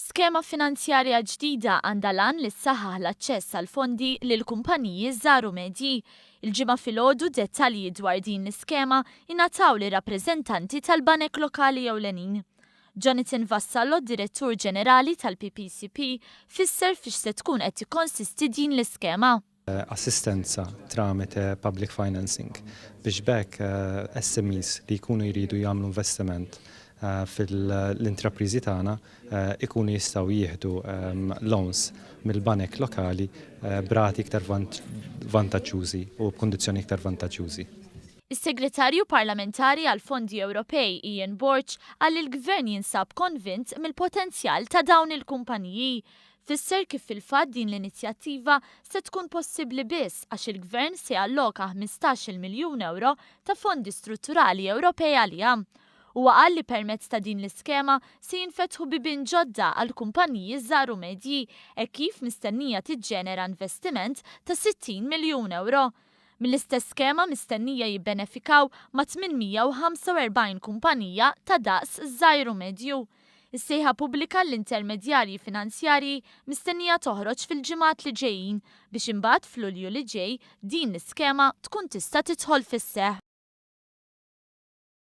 Skema finanzjarja ġdida għandha l-għan li ssaħħaħ l-aċċess għall-fondi lil kumpaniji żgħar u medji. Il-Ġimgħa filgħodu dettalji dwar din l-iskema ingħataw lir-rappreżentanti tal-banek lokali ewlenin. Jonathan Vassallo, Direttur Ġenerali tal-PPCP, fisser fiex se tkun qed tikkonsisti din l-iskema. Assistenza tramite public financing biex b'hekk SMEs li jkunu jridu jagħmlu investiment fil-intrapriżi tagħna ikunu jistgħu jieħdu loans mill-banek lokali b'rati iktar vantaġġużi u b'kundizzjoni iktar vantaġġużi. Is-Segretarju Parlamentari għall-Fondi Ewropej Ian Borg qal li l-Gvern jinsab konvint mill-potenzjal ta' dawn il-kumpaniji. Fisser kif fil-fatt din l-inizjattiva se tkun possibbli biss għax il-Gvern se jalloka 15-il miljun ewro ta' fondi strutturali Ewropej għaliha. Huwa qal li permezz ta' din l-iskema se jinfetħu bibien ġodda għal kumpaniji żgħar u medji hekk kif mistennija tiġġenera investiment ta' 60 miljun ewro. Mill-istess skema mistennija jibbenefikaw ma' 845 kumpanija ta' daqs żgħir u medju. Is-sejħa pubblika għall-intermedjarji finanzjarji mistennija toħroġ fil-ġimgħat li ġejjin biex imbagħad f'Lulju li ġej din l-iskema tkun tista' tidħol fis-seħħ.